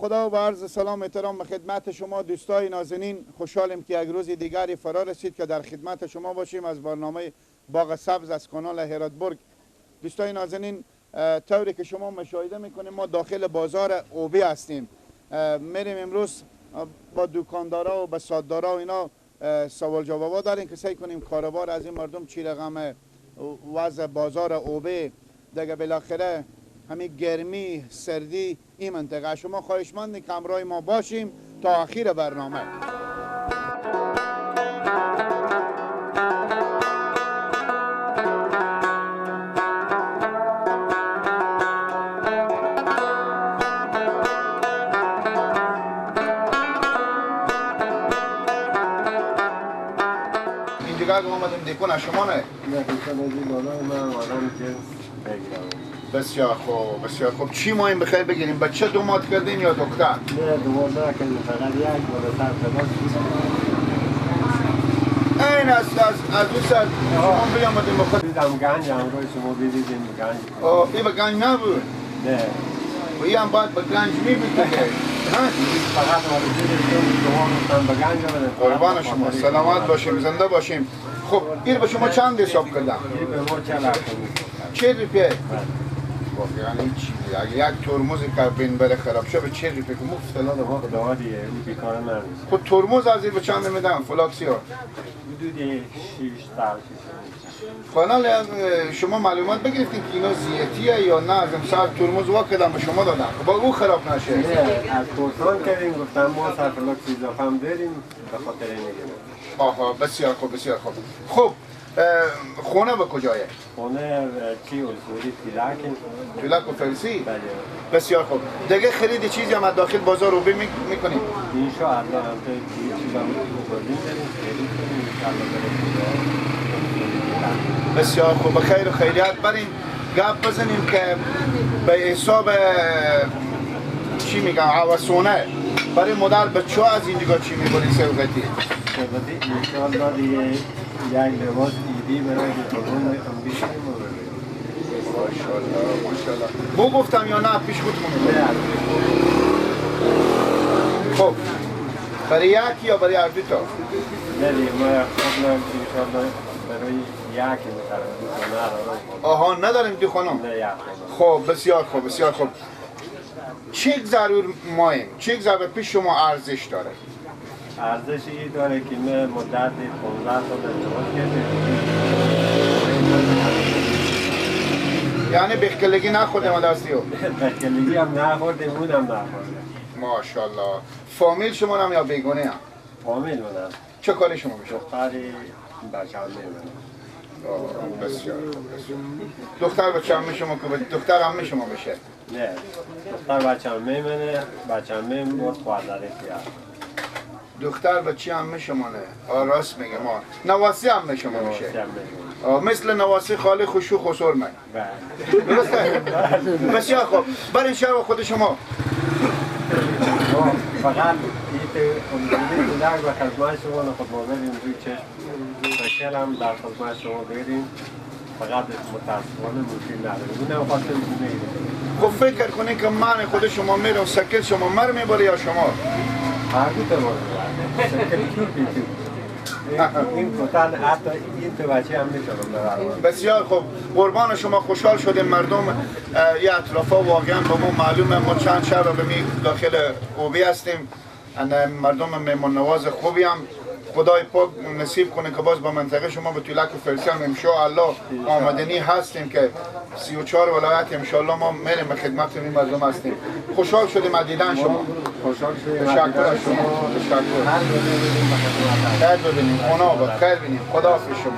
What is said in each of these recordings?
خدا و عرض سلام احترام به خدمت شما دوستای نازنین. خوشحالیم که یک روز دیگری فرا رسید که در خدمت شما باشیم از برنامه باغ سبز از کانال هراتبرگ. دوستای نازنین، طوری که شما مشاهده میکنیم ما داخل بازار اوبی هستیم. میریم امروز با دکاندارا و بساطدارا و اینا سوال جوابا داریم که سعی کنیم کاروبار از این مردم چی رقم وضع بازار اوبی دیگه، بالاخره همین گرمی سردی این منطقه. شما خواهشمندیم که همراه ما باشیم تا آخر برنامه. اینجا که آمدیم دیکون شما نه؟ نه دیکون از این بالای من آدم جنس بگیرم. بسیار خوب، بسیار خوب. چی ما این بخیر بگیریم؟ بچه دومات کردین یا دختر؟ نه دومات نکردیم، فقط یک بالاتر تماس. این از اون سر شما بیامدیم بخود دیدم گنج همراه شما بیدیدیم گنج. این به گنج نبود؟ نه. و این هم باید به گنج می بود دیگه. فقط آرزو داشتم شما گفتم به گنج آمدن. قربان شما، سلامت باشیم، زنده باشیم. خب این به شما چند حساب کردم؟ این به ما چند حساب؟ 40 روپیه. واقعا هیچ چیزی. اگه یک ترمز که بین بره خراب شه به 40 روپیه که مفت الان خدا دیگه این بیکار نمیشه. خب ترمز از این به چند میدم؟ فلاکسیا حدود 6 تا 6. کانال شما معلومات بگرفتین که اینا زیتیه یا نه؟ از امسال ترمز وا کردم به شما دادم با او خراب نشه. نه از پرسان کردیم گفتم ما سر فلاکس اضافه هم داریم به خاطر این میگیم. آها بسیار خوب، بسیار خوب. خب خونه به کجایه؟ خونه چی اصولی تیلک. تیلک و فرسی؟ بله. بسیار خوب. دیگه خرید چیزی هم از داخل بازار رو میکنیم؟ انشاءالله هم چیزا بردیم داریم خرید کنیم انشاءالله بریم. بسیار خوب، به خیر و خیریت بریم گپ بزنیم که به حساب چی میگم عواسونه برای مادر بچه از اینجا چی میبرین سوغاتی؟ سوغاتی انشاءالله دیگه یک لباس عیدی برای قربان میخوام بشینیم و ببریم. ماشاءالله ماشاءالله. بو گفتم یا نه پیش خودتون میگم؟ نه. خب برای یک یا برای هر دو تا؟ نه دیگه ما انشاءالله برای یکی میخرم، دو تا ندارم. آها نداریم دو خانم؟ نه یک خانم. خب بسیار خوب، بسیار خوب. چه ضرور مایم؟ چه ضرور پیش شما ارزش داره؟ ارزش ای داره که من مدت 15 سال ازدواج کردیم. یعنی بخکلگی نخوردیم دستی او؟ بخکلگی هم نخوردیم، اونم نخوردیم. ماشاءالله. فامیل شما هم یا بیگونه هم؟ فامیل منم. چه کاری شما میشه؟ دختر بچه هم منم. بسیار بسیار. دختر بچه هم شما که دختر هم شما بشه؟ نه دختر بچه هم منه، بچه هم من بود خواهر دختر بچه هم شما نه. راست میگه ما نواسی هم شما میشه. مثل نواسی خالی خوشو خسور من. درسته؟ بسیار خوب. برای شب خود شما فقط این در به خدمت شما خود ما بریم روی چشم شکل هم در خدمت شما بریم. فقط متاسفانه مشکل نداریم. اونم خواستیم میگیریم. خب فکر کنین که من خود شما میرم سکل شما مر میبره یا شما؟ هر دو تا میبره. سکل تو بیتو. این کتن حتی این تو بچه هم میتونم ببرم. بسیار خوب، قربان شما، خوشحال شدیم. مردم یه اطرافا واقعا به ما معلومه. ما چند شب به می داخل اوبی هستیم. مردم مهمان نواز خوبی هم خدای پاک نصیب کنه که باز با منطقه شما به تیلک و فرسی هم انشاءالله آمدنی هستیم که 34 ولایت انشاءالله ما میریم به خدمت این مردم هستیم. خوشحال شدیم از دیدن شما. خوشحال شدیم. تشکر از شما. تشکر. خیر ببینیم. خدا آباد. خیر ببینیم. خداحافظ شما.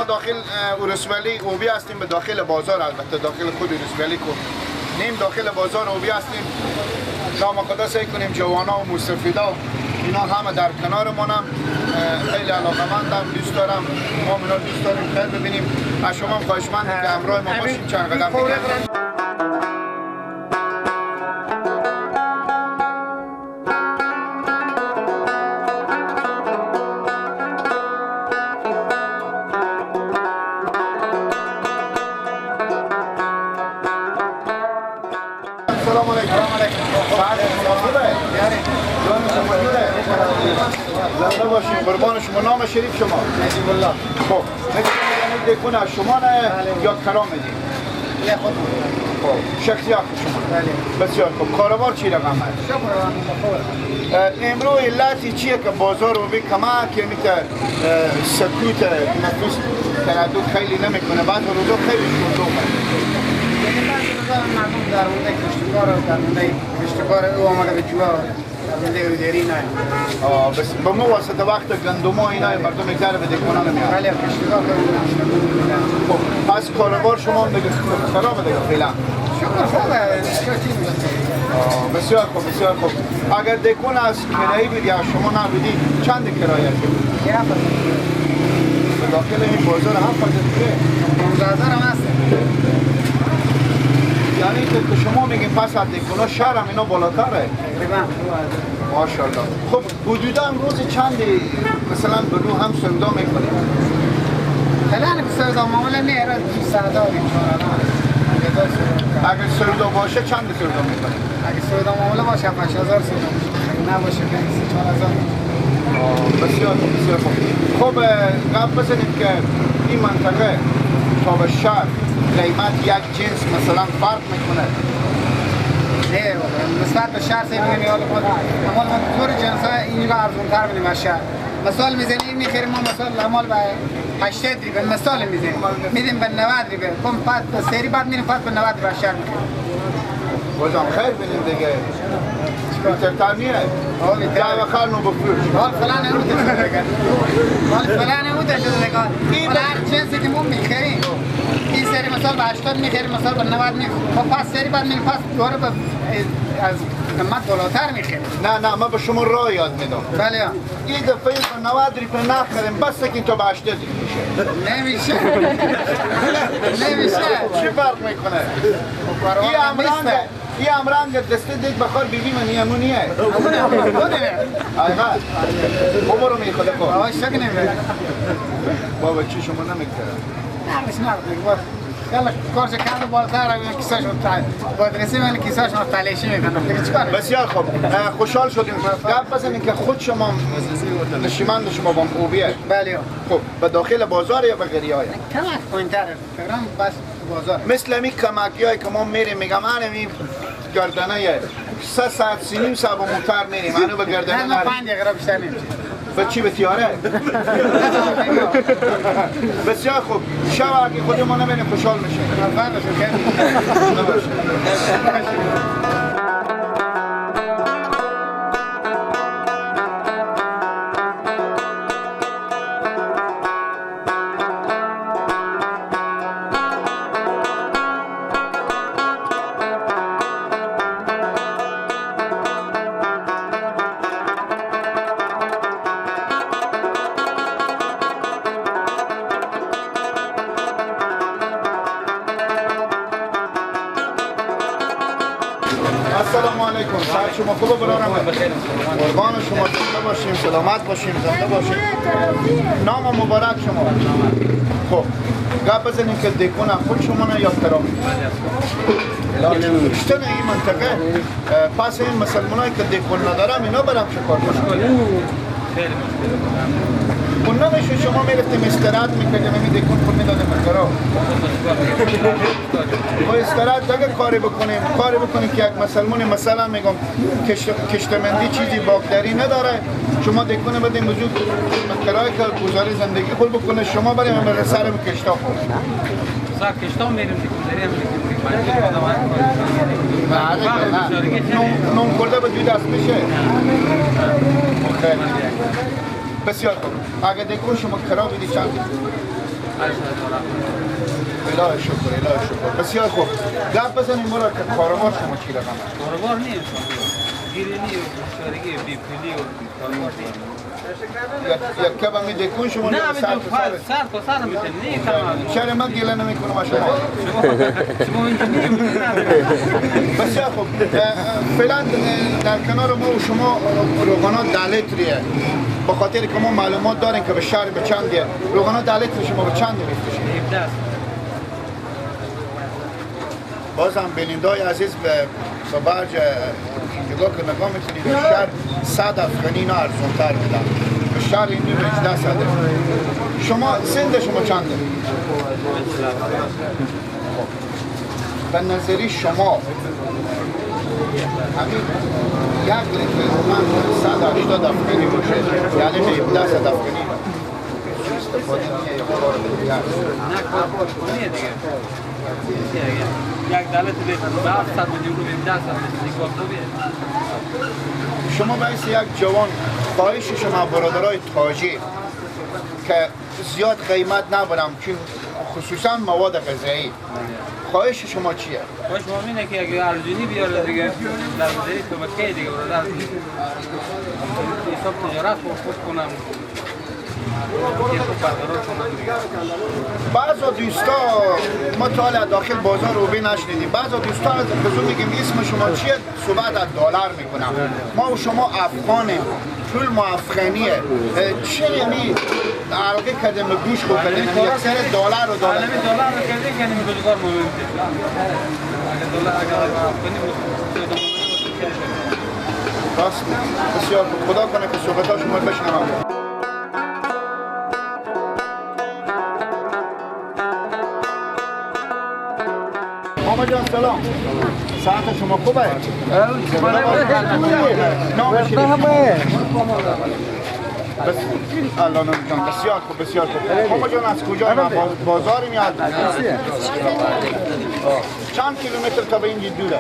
داخل اورسولی اوبی هستیم، به داخل بازار، البته داخل خود اورسولی کو نیم داخل بازار اوبی هستیم. نام خدا سعی کنیم جوانا و مستفیدا اینا همه در کنار مانم، خیلی علاقه‌مندم، دوست دارم، ما اینا دوست داریم خیر ببینیم. از شما هم خواهشمندیم که همراه ما باشیم چند قدم دیگه. السلام علیکم. ساعت شما خوبه؟ جان شما جوره؟ زنده باشین، قربان شما. نام شریف شما؟ نجیب الله. خب نجیب الله، شما نه یا کرام میدین؟ نه خودمون. خب شخصیات شما. بله. بسیار خوب. کاروبار چی رقم است؟ امروز علتی چیه که بازار رو به کمک که میته سکوت نفوس تردد خیلی نمیکنه، بعد روزا خیلی شلوغه. یعنی بعضی روزا مردم در مورد کشتکار و در مورد کشتکار او آمده به جوا در مورد اودری نه. بس به مو واسطه وقت گندما اینا مردم یک ذره به دکانا نمیاد. بله کشتکار خب پس کاروبار شما هم دیگه خرابه دیگه فعلا. شکر خوبه. بسیار خوب، بسیار خوب. اگر دکون از کرایه بود یا شما نبودی چند کرایه بود؟ به داخل این بازار 7,000 دیگه 15,000 هم هست. یعنی که شما میگین پس از دکونا شهر هم اینا بالاتره. تقریبا ماشاءالله. خب حدودا روز چندی مثلا بلو هم سودا میکنیم؟ فعلا سودا معامله نه، 200,000 4,000. اگر سودا باشه چند سودا میکنیم؟ اگه سودا معامله باشه 5,000 سودا میشه، اگه نباشه 4,000. بسیار خوب، بسیار خوب. خب قبل بزنیم که این منطقه تا به شهر قیمت یک جنس مثلا فرق میکنه؟ نه نسبت به شهر سه میگن حال خود امال ما طور جنس ها اینجا ارزون تر میدیم از شهر. مثال میزنیم میخریم ما مثال امال به 80 ریبه مثال میزنیم میدیم به 90 ریبه، کم بعد سری بعد میریم بعد به 90 ریبه شهر میخریم. بازم خیر بینیم دیگه. بیترتر نیه؟ ده بخر نو بفروش. حال فلان او تشده حال فلان او تشده دیگه. حال هر جنسی که ما میخریم این سری مثال به 80 میخریم مثال به 90 میخریم، خب پس سری بعد میریم پس دوباره به از قیمت بالاتر میخریم. نه نه من به شما راه یاد میدم. بله. این دفعه به 90 ریپه نخریم بس که تا به 80 میشه. نمیشه. نمیشه. چه فرق میکنه؟ این امرنگ دسته دیگ بخار بیبی من یمونیه. آقا بابا رو میخواد خب. آقا شک نمیره. بابا چی شما نمیگذره؟ نقدش نقد خیلی کارش کرد بالاتر کیساش بادرسی من کیساش تلاشی میکنم دیگه چیکار. بسیار خوب، خوشحال شدیم. گپ بزنیم که خود شما نشیمند شما با خوبیه. بله. خب به داخل بازار یا به غریای؟ کمک پوینتر تقریبا بس بازار. مثل می کمکیای که ما میریم میگم من می گردنه 3 ساعت 3.5 ساعت با موتر میریم منو به گردنه نه 5 دقیقه بیشتر نمیشه. به چی به تیاره؟ بسیار خوب. شب اگه خود ما نبینیم خوشحال میشه. السلام علیکم. ساعت شما خوبه برارم؟ قربان شما، زنده باشیم، سلامت باشیم، زنده باشیم. نام مبارک شما. خب گپ بزنیم که دکون خود شما نه یا کرامی؟ شتن این منطقه پس این مسلمانایی که دکون ندارم اینا برم چه کار کنم؟ خیلی مشکله. اون نمیشه شما میرفتیم استراحت میکردیم همین دکون پول میدادیم کرا. ما استراحت اگر کاری بکنیم، کاری بکنیم که یک مسلمان مثلا میگم کشتمندی چیزی باغداری نداره، شما دکون بدیم وجود کرای که گزاره زندگی خود بکنه، شما بریم برای سر کشتا خود. سر کشتا میریم دکونداری هم بله نون خورده به دو دست میشه. خیلی بسیار خوب. اگر دکون شما کرا بدی چند؟ الهی شکر، الهی شکر. بسیار خوب. گپ بزنیم برا که کاروبار شما چی رقم است؟ کاروبار نیست. گیری نیست، بیچارگی، بی‌پولی و کاروبار نیست. یک کبه می دکون شما نه سر تا سر میشه نه تمام. چرا من گله نمیکنم شما؟ شما اینجا میگید. بسیار خوب. فعلا در کنار ما و شما روغنا 10 لیتریه. به خاطر که ما معلومات داریم که به شهر به چندیه. روغنا 10 لیتر شما به چند میفروشید؟ 17. بازم بینندای عزیز به برج اینجا که نگاه میکنید شهر 100 افغانی اینا ارزونتر میدن. به شهر این 1800. شما سند شما چنده؟ به نظری شما همین یک لیتر روغن 180 افغانی باشه، یعنی 1700 افغانی استفاده نیه یا کار دیگه؟ نه کار کنیه دیگه. یک دلت به 700 میلیون رو به 10 میلیون خوبیه. شما باید یک جوان خواهش شما برادرای تاجر که زیاد قیمت نبرم چون خصوصا مواد غذایی، خواهش شما چیه؟ خواهش ما اینه که اگه ارزونی بیاره دیگه در نظری طبقه دیگه برادر حساب تجارت خوب کنم. بعضا دوستا ما تا حالا داخل بازار روبی نشنیدیم. بعضا دوستا از خصوص میگیم اسم شما چیه؟ صحبت از دلار میکنم. ما و شما افغانیم، پول ما افغانیه. چه یعنی علاقه کردیم به گوش خوب کردیم یک سر دلار و دلار دلار رو کردیم یعنی روزگار مهم اگر دلار اگر افغانی بود راست. بسیار خدا کنه که صحبت شما بشنوم. ماما جان سلام، ساعت شما خوبه؟ نام شریف الله نام جان. بسیار خوب بسیار خوب. ماما جان از کجا؟ بازار میاد؟ چند کیلومتر تا به اینجا دوره؟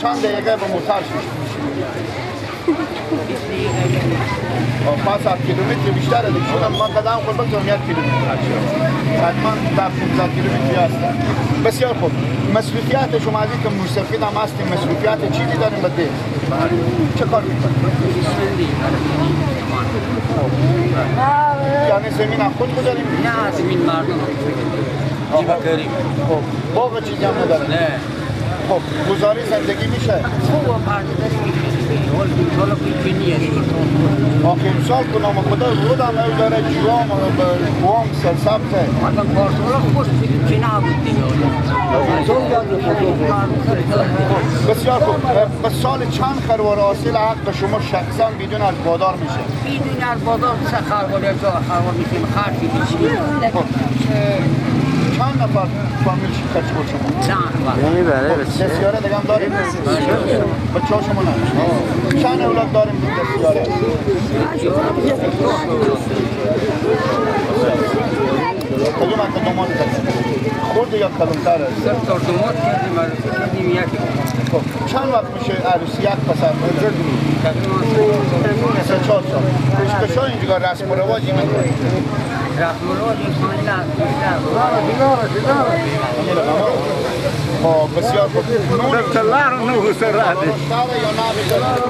چند دقیقه با موتر میشه؟ 5 کیلومتر بیشتره دیگه. شدم من قدم خود بگذارم 1 کیلومتر حتما تا 15 کیلومتری هستم. بسیار خوب. مصروفیت شما از اینکه مستفید هم هستیم، مصروفیت چیزی داریم بده؟ چه کار میکنیم؟ یعنی زمین هم خود داریم؟ نه زمین مردم خب باغ چیزی هم نداریم؟ نه. خب گزاری زندگی میشه؟ خوب پرداری میشه. آخه امسال که نام خدا رود هم او داره، جوام گوام سرسبزه. مثلا پارسال خوش چی نبود دیگه. بسیار خوب. به سال چند خروار حاصل حق شما شخصا بدون از بازار میشه؟ بدون از بازار سه خروار یا چهار خروار میشیم، خرجی میشیم. چند نفر فامیل شرکت شما؟ چند نفر. دستیاره دیگه هم داریم؟ بچه ها شما نه. چند اولاد داریم دستیاره؟ کدوم از دومات خورد یا کلونتر است؟ سه تا دومات کردیم، عروسی کردیم یکی. خب چند وقت میشه عروسی یک پسر؟ 3-4 سال. پیشکشا اینجا رسم و رواجی میکنه؟ رسم و رواج خب بسیار خوب.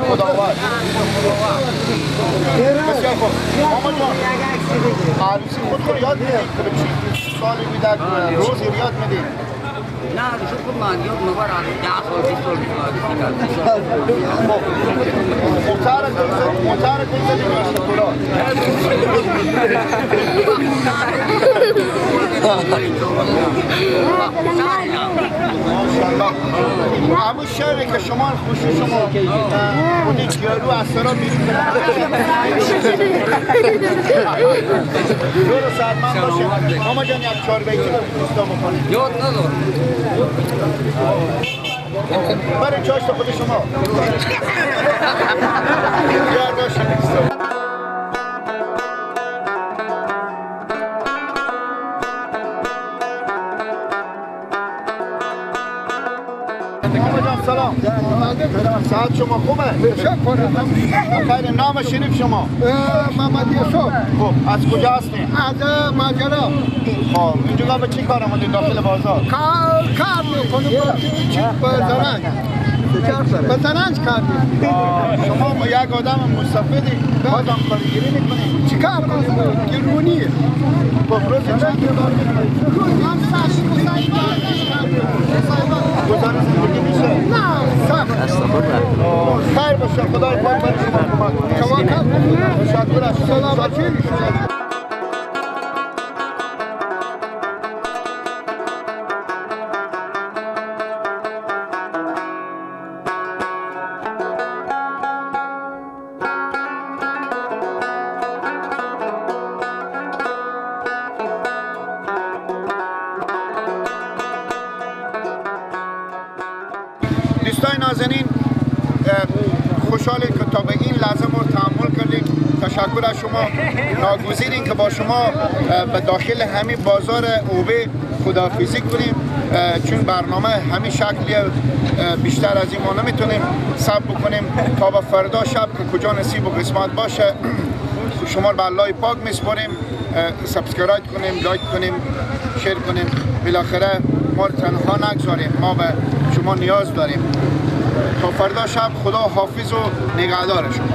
خداوند بسیار خوب. ماما جان عروسی خود رو یاد میدید که به چی سالی میدد روزی رو یاد میدید؟ نه عروسی خود من یاد نبرم 10 سال 20 سال عروسی کردم. خب موتر گل زدیم یا شکلات؟ ماشاءالله. همون شعری که شما خوشی شما خودی گیالو از سرا بیرون دور سرمن باشه. ماما جان یک 4 بیتی رو دوستا بکنید. یاد ندارم. برای چاشت خود شما یار باشه. سلام، ساعت شما خوبه؟ خیر. نام شریف شما؟ محمد یوسف. خب از کجا هستین؟ از ماجرا. خب اینجا به چی کار آمدید داخل بازار؟ کار میکنم به زرنج. به زرنج کار میکنم. شما یک آدم مستفیدی، بازم کارگیری میکنید. چی کار کنیم؟ گرونیه. خب روز چند کار میکنید؟ روز هم 6 گزارش زندگی میشه؟ نه سخت. خیر باشه، خدای پاک برای شما کمک کنه. تشکر از سلامتی. نازنین، خوشحالیم که تا به این لحظه ما تحمل کردیم. تشکر از شما. ناگزیریم که با شما به داخل همین بازار اوبه خداحافظی کنیم، چون برنامه همین شکلی بیشتر از این ما نمیتونیم صبر بکنیم تا به فردا شب که کجا نصیب و قسمت باشه. شما رو به الله پاک میسپاریم. subscribe کنیم، like کنیم، share کنیم. بالاخره ما رو تنها نگذاریم، ما به شما نیاز داریم. تا فردا شب خدا حافظ و نگهدار شما.